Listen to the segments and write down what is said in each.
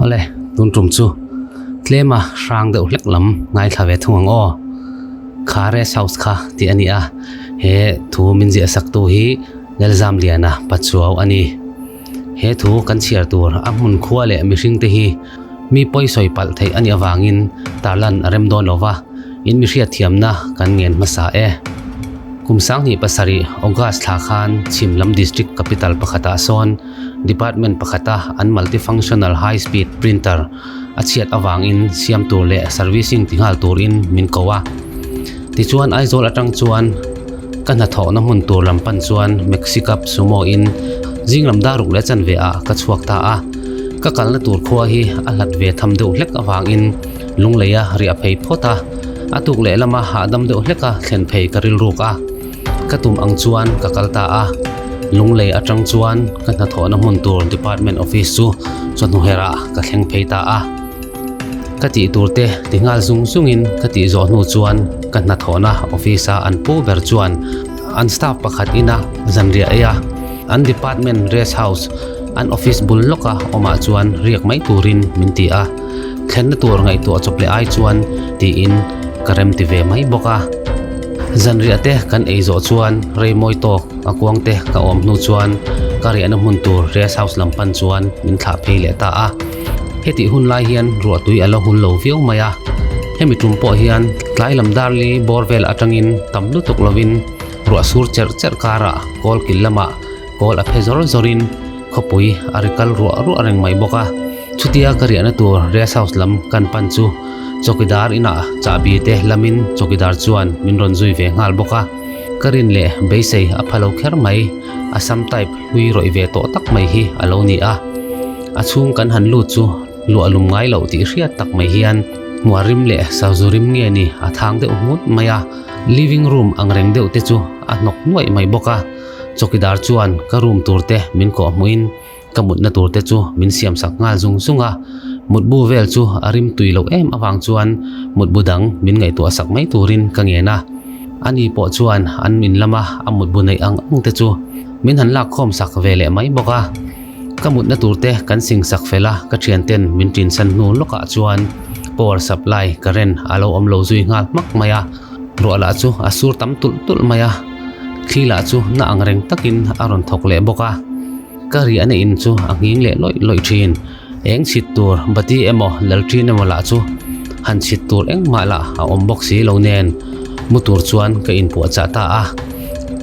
Awle, tun tum chu tlema hrang deuh hlek lam ngaithla ve thung ang aw. Kha rest house kha tih a ni a, he thu min ziah sak tu hi Lalzamliana Pachuau a ni. He thu kan chhiar tur a hmun khua leh mihring te hi mi pawi sawi palh theih a nih avangin tarlan a rem dawn lo va, in mi hriatthiamna kan ngen hmasa e. Kum 2007 August thla khan Chhim lam District Capital pakhatah sawn Department pakhata an Multifunctional High Speed Printer a chhiat avangin siam tur leh servicing ti nghal turin min ko a. Tichuan Aizawl atang chuan ka hnathawhna hmun tur lam pan chuan Maxi Cab Sumo in zing lam dar ruk leh chanve ah ka chhuak ta a. Ka kalna tur khua hi a hlat ve tham deuh hlek avangin lunglei a riah phei phawt a, a tuk leh lama hahdam deuh hleka thlen phei ka rilruk a. Ka tum ang chuan ka kal ta a, Lunglei atang chuan ka hnathawhna hmun tur department office chu chawhnu herah ka thleng phei ta a. Ka tih tur te ti nghal zung zungin ka tih zawh hnu chuan ka hnathawhna office a an pu ber chuan an staff pakhat ina zanriah ei a, an department rest house an office bul lawka awmah chuan riak mai turin min ti a, thlenna tur ngaihtuah chawp leh ai chuan tiin ka rem ti ve mai bawk a. Zanriah te kan ei zawh chuan rei mawi tawk a kuang te ka awm hnu chuan ka riahna hmun tur rest house lam pan chuan min thlah phei leh ta a. Hetih hun lai hian ruahtui a la hul lo viau mai a, hemi tum pawh hian tlai lam darli bawr vel atangin tam lutuk lovin ruah sur cherh cherh karah kawl kil lamah kawl a phe zawr zawrin khawpui a ri kal ruah ruah reng mai bawk a. Chutia ka riahna tur rest house lam kan pan chu chawkidar inah chahbi te lamin chawkidar chuan min rawn zui ve nghal bawk a. Ka rin leh beisei a pha lo kher mai, Assam type hlui rawih ve tawh tak mai hi a lo ni a. A chhung kan han lut chu luah lum ngai loh tih hriat tak mai hian hmuar rim leh sazu rim nge ni a thang deuh nghut mai a, living room ang reng deuh te chu a hnawk nuaih mai bawk a. Chawkidar chuan ka room tur te min kawh hmuhin ka mutna tur te chu min siam sak nghal zung zung a, mutbu vel chu a rim tui loh em avang chuan mutbu dang min ngaihtuah sak mai turin ka ngen a. Ani pawh chuan an min lama a mutbu neih ang ang te chu min han lak khawm sak ve leh mai bawk a. Ka mutna tur te kan sing sak fel a, ka thian ten min tin san hnu lawkah chuan power supply current a lo awm lo zui nghal hmak mai a, ruah lah chu a sur tam tulh tulh mai a, thli lah chu na ang reng takin a rawn thawk leh bawk a. Ka riahna in chu a nghing leh lawih lawih thin. Eng chhit tur bati emaw lalṭin emaw lah chu han chhit tur engmah lah a awm bawk si lo nen mu tur chuan ka inpuahchah ta a.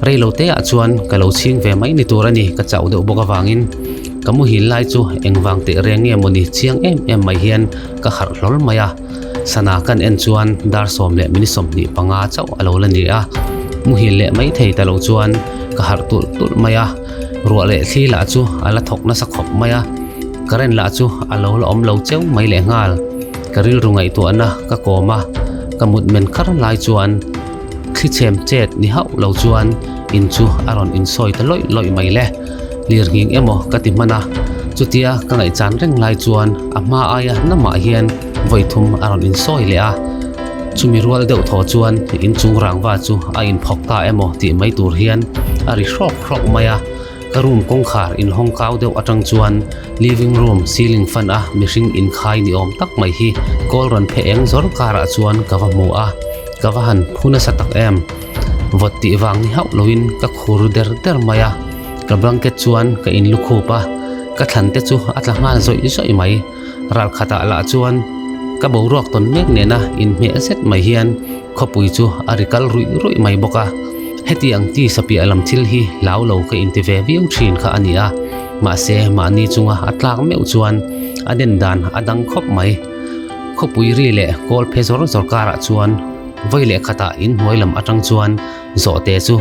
Rei lo te ah chuan ka lo chhing ve mai ni tur a ni ka chauh deuh bawk avangin ka muhil lai chu engvang teh reng nge mawni chiang em em mai hian ka harh hlawl mai a. Sana kan en chuan dar 10:25 chauh a lo la ni a. Muhil leh mai thei ta lo chuan ka harh tulh tulh mai a. Ruah leh thli lah chu a la thawk nasa khawp mai a, current lah chu a lo la awm lo cheu mai leh nghal. Ka rilru ngaihtuahna ka kawm a, ka mut men kar lai chuan thli chhem chet ni hauh lo chuan in chu a rawn insawi ta lawih lawih mai le. Lir nghing emaw ka ti hman a, chutia ka ngaihchan reng lai chuan a hma aia namah hian vawi thum a rawn insawi leh a. Chumi rual deuh thaw chuan inchung rangva chu a inphawk ta emaw tih mai tur hian a ri hrawk hrawk mai a, ka room kawngkhar inhawng kau deuh atang chuan living room ceiling fan a mihring inkhai ni awm tak mai hi kawl rawn phe eng zawr karah chuan ka va hmu a, ka va han phu nasa tak em. Vawt tih vang ni hauh loin ka khur der der mai a, ka blanket chuan ka inlukhup a, ka thlan te chu a tla nghal zawih zawih mai. Ralkhatah lah chuan ka boruak tawn mek nena inhmeh zet mai hian khawpui chu a ri kal ruih ruih mai bawk a. Heti ang ti sapiah lam thil hi hlau lo ka inti ve viau thin kha a ni a, mahse mahni chunga a tlak meuh chuan a den dan a dang khawp mai. Khawpui ri leh kawl phe zawr zawr karah chuan vawi leh khatah inhnuai lam atang chuan zawhte chu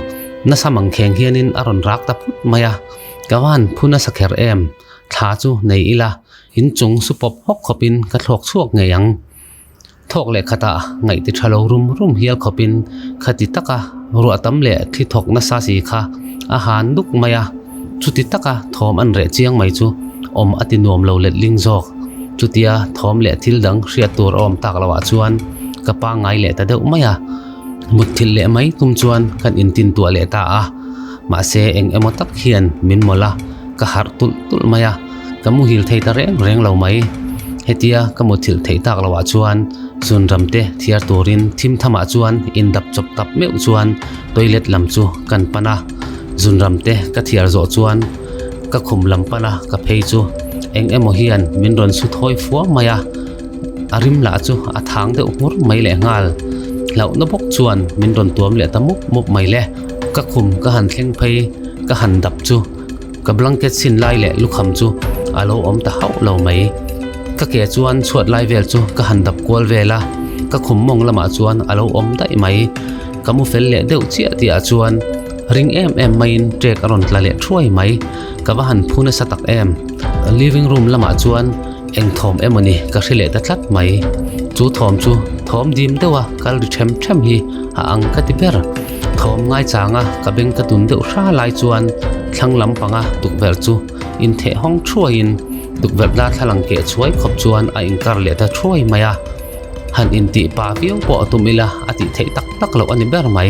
nasa mangkheng hianin a rawn rak ta phut mai a, ka van phu nasa kher em. Thla chu nei ila, inchung su pawp hawk khawpin ka thlawk chhuak ngei ang. Thawk leh khatah ngaih ti tha lo rum rum hial khawpin khati taka ruah tam leh thli thawk nasa si kha a han duk mai a. Chuti taka thawm an reh chiang mai chu awm a ti nuam lo let ling zawk. Chutia thawm leh thil dang hriat tur a awm tak loah chuan ka pangngai leh ta deuh mai a. Mutthilh leh mai tum chuan kan intintuah leh ta a. Mahse eng emaw tak hian min mawlh a, ka harh tulh tulh mai a, ka muhil thei ta reng reng lo mai. Hetia ka muthilh theih tak loh ah chuan zunram te thiar turin thim thamah chuan indap chawp tap meuh chuan toilet lam chu kan pan a. Zunram te ka thiar zawh chuan ka khum lam pan a ka phei chu eng emaw hian min rawn su thawi fua mai a, a rim lah chu a thang deuh nghur mai leh nghal. Hlauhna bawk chuan min rawn tuam leh ta mup mup mai le. Ka khum ka han thleng phei ka han dap chu ka blanket sin lai leh lukham chu a lo awm ta hauh lo mai. Ka ke chuan chhuat lai vel chu ka han dap kual vel a, ka khum mawng lamah chuan a lo awm daih mai. Ka mu fel leh deuh chiah tih ah chuan ring em em maiin trek a rawn tla leh thuai mai. Ka va han phu nasa tak em. Living room lamah chuan eng thawm emaw ni ka hre leh ta tlat mai. Chu thawm chu thawm dim deuh a kal ri them them hi a ang ka ti ber. Thawm ngaichang a ka beng ka tun deuh hra lai chuan thlang lampanga tukverh chu intheh hawng thuaiin tukverh darthlalang keh chhuai khawp chuan a inkar leh ta thuai mai a. Han intih pa viau pawh a tum ila a tih theih tak tak loh a ni ber mai.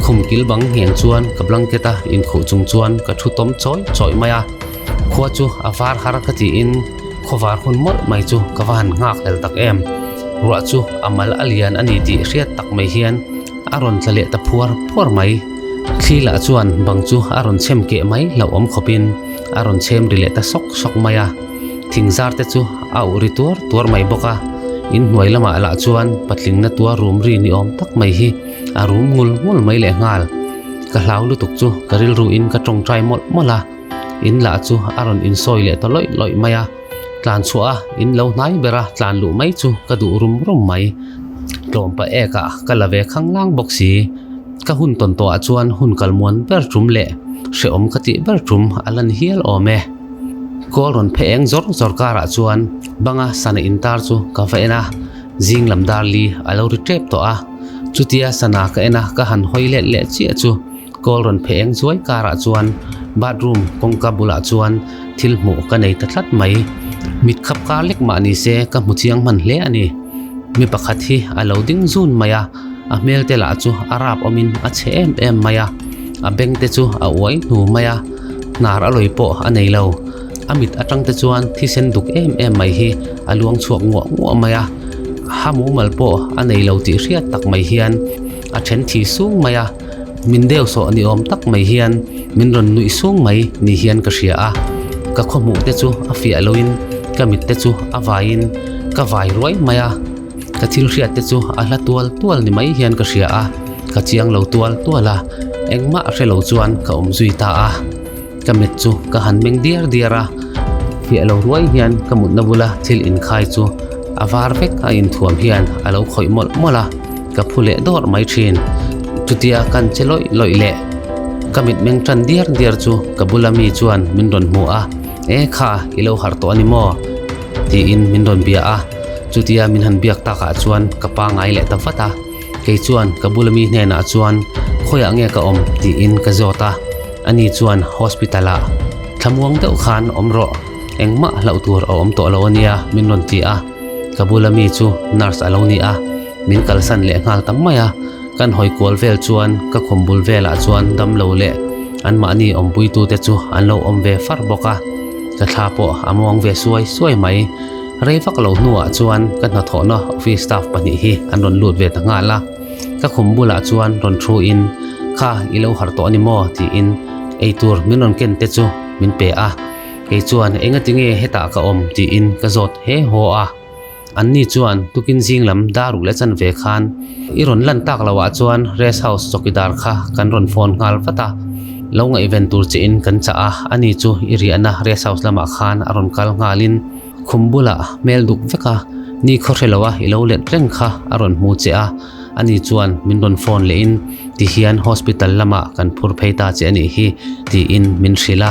Khum kil bang ngheng chuan ka blanket a inkhuh chung chuan ka thu tawm chawi chawi mai a. Khua chu a var har ka tiin khawvar hun mawlh mai chu ka va han nghak hlel tak em. Ruah chu a mal a lian a ni tih hriat tak mai hian a rawn tla leh ta phuar phuar mai. Thli lah chuan bang chu a rawn chhem keh mai hlauhawm khawpin a rawn chhem ri leh ta sawk sawk mai a. Thing zar te chu a uh ri tuar tuar mai bawk a, in hnuai lamah lah chuan patling na tuar rum ri ni awm tak mai hi a rum ngul ngul mai leh nghal. Ka hlau lutuk chu ka rilru in ka tawngtai mawlh mawlh a, in lah chu a rawn insawi leh ta lawih lawih mai a, tlan chhuah a in lo hnai ber a tlan luh mai chu ka duh rum rum mai. Tlawm pa ek ah ka la ve khanglang bawk si, ka hun tawn tawh ah chuan hun kal muan ber tum leh hrehawm ka tih ber tum a lan hial awm e. Kawl rawn phe eng zawr zawr karah chuan banga sana intar chu ka va en a, zing lam dar li a lo ri tep tawh a. Chutia sana ka en a ka han hawi let leh chiah chu kawl rawn phe eng zuai karah chuan bathroom kawngka bulah chuan thil hmuh ka nei ta tlat mai. Mit khap kar lek mah ni se ka hmu chiang hman hle a ni. Mi pakhat hi a lo ding zun mai a, a hmel te lah chu a rap awmin a chhe em em mai a, a beng te chu a uai hnu mai a, hnar a lawi pawh a nei lo. A mit atang te chuan thisen duk em em mai hi a luang chhuak nguah nguah mai a, ha mumal pawh a nei lo tih hriat tak mai hian a then thi sung mai a, min deu sawh ni awm tak mai hian min rawn nuih sung mai ni hian ka hria a, ka khawhmuh te chu a fiah loin ka mit te chu a vaiin ka vai ruai mai a. Ka thil hriat te chu a hla tual tual ni mai hian ka hria a, ka chiang lo tual tual a, engmah hre lo chuan ka awm zui ta a. Ka mit chu ka han meng diar diar a, fiah lo ruai hian ka mutna bula thil inkhai chu a var vek a inthuam hian a lo khawih mawlh mawlh a, ka phu leh dawrh mai thin. Chutia kan che lawih lawih leh ka mit meng tan diar diar chu ka bula mi chuan min rawn hmu a, E kha, i lo harh tawh a ni maw? tiin min rawn bia a. Chutia min han biak takah chuan ka pangai leh ta vat a, kei chuan ka bula mi hnenah chuan khawiah nge ka awm tiin ka zawt a, ani chuan hospital ah thlamuang deuh khan awm rawh, engmah hlauh tur a awm tawh lo ania min rawn ti a, ka bula mi chu nurse a lo ni a, min kalsan leh nghal ta mai a, kan hawi kual vel chuan ka khum bul velah chuan damlo leh anmahni awmpuitute chu an lo awm ve far bawk a, ka thla pawh a muang ve suai suai mai. Rei vak lo hnuah chuan ka hnathawhna office staff pahnih hi an rawn lut ve ta nghal a, ka khum bulah chuan rawn thu in kha i lo harh tawh a ni maw tiin eitur min rawn ken te chu min pe a, kei chuan engati nge hetah ka awm tiin ka zawt he haw a, anni chuan tukin zing lam dar ruk leh chan ve khan i rawn lan tak loh ah chuan rest house chawkidar kha kan rawn phone nghal vat a, lo ngaihven tur che in kan chah a, ani chu i riahna rest house lamah khan a rawn kal nghalin. Khum bulah hmel duk vek a, ni khaw hre lo a i lo let reng kha a rawn hmu che a, ani chuan min rawn phone leh in ti hian hospital lamah kan phur phei ta che anih hi tiin min hrilh a.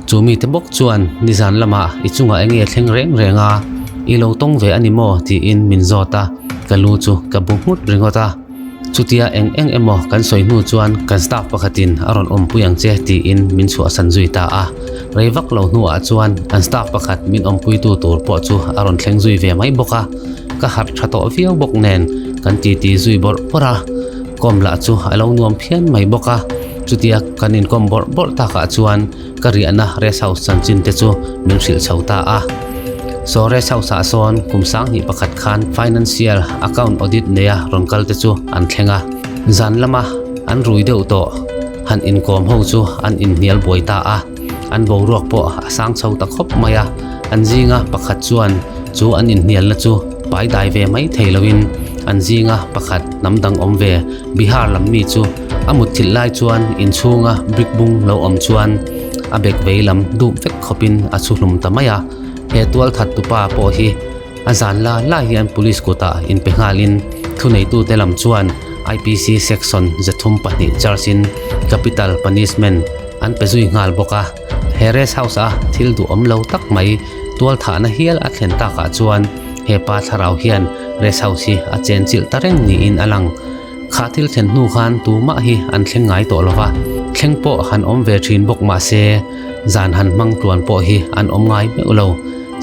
Chu mite bawk chuan nizan lamah i chungah enge thleng reng reng a, i lo tawng ve a ni maw tiin min zawt a, ka lu chu ka bu nghut ringawt a. Chutia eng eng emaw kan sawi hnu chuan kan staff pakhatin a rawn awmpui ang che tiin min chhuahsan zui ta a. Rei vak lo hnuah chuan kan staff pakhat min awmpuitu tur pawh chu a rawn thleng zui ve mai bawk a. Ka harh tha tawh viau bawk nen kan titi zui bawrh bawrh a. Kawm lah chu a lo nuam phian mai bawk a. Chutia kan inkawm bawrh bawrh takah chuan ka riahna rest house chanchin te chu min hrilh chho ta a. Saw rest house ah sawn kum 2001 khan financial account audit neia rawn kal te chu an thleng a. Zan lama an rui deuh tawh han inkawm ho chu an inhnial buai ta a, an boruak pawh a sang chho ta khawp mai a. An zinga pakhat chuan chu an inhnialna chu pai dai ve mai thei loin an zinga pakhat hnam dang awm ve Bihar lam mi chu a mutthilh lai chuan inchhunga brick bung lo awm chuan a bek vei lam dup vek khawpin a chhu hlum ta mai a. He tualthat tupa pawh hi a zan la la hian police kutah inpe nghalin thuneitute lam chuan IPC section 32 charge in capital punishment an pe zui nghal bawk a. He rest house a thil duhawm lo tak mai tualthahna hial a thlen takah chuan he pa thlarau hian rest house hi a chenchilh ta reng niin a lang. Kha thil thlen hnu khan tumah hi an thleng ngai tawh lova, thleng pawh han awm ve thin bawk mah se zan han hmang tluan pawh hi an awm ngai meuh lo.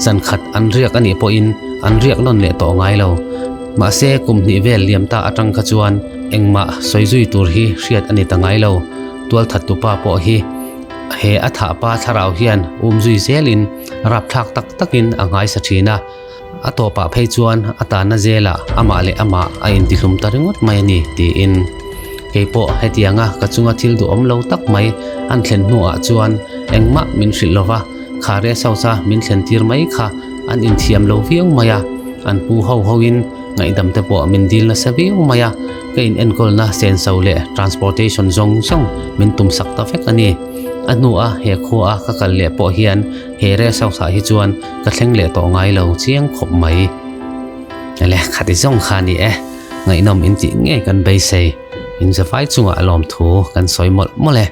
Zan khat an riak a nih pawhin an riak nawn leh tawh ngai lo. Mahse kum hnih vel liam ta atang kha chuan engmah sawi zui tur hi hriat a ni ta ngai lo. Tualthat tupa pawh hi he a thah pa thlarau hian um zui zelin rapthlak tak takin a nghaisa thin a. A tawpah phei chuan a tanna zelah amah leh amah a intihlum ta ringawt mai a ni, tiin. Kei pawh hetianga ka chunga thil duhawm lo tak mai an thlen hnuah chuan engmah min hrilh lo va, kha rest house-a min thlen tir mai kha an inthiam lo viau mai a, an pu ho hoin ngaihdam te pawh min dil nasa viau mai a, ka inenkawlna senso leh transportation zawng zawng min tumsak ta vek a ni. A hnua he khua ka kal leh pawh hian He rest house ah hi chuan ka thleng leh tawh ngai lo chiang khawp mai. Ele khati zawng kha ni e, ngaihnawm in tih ngei kan beisei. In zavai chungah lawmthu kan sawi mawlh mawlh e.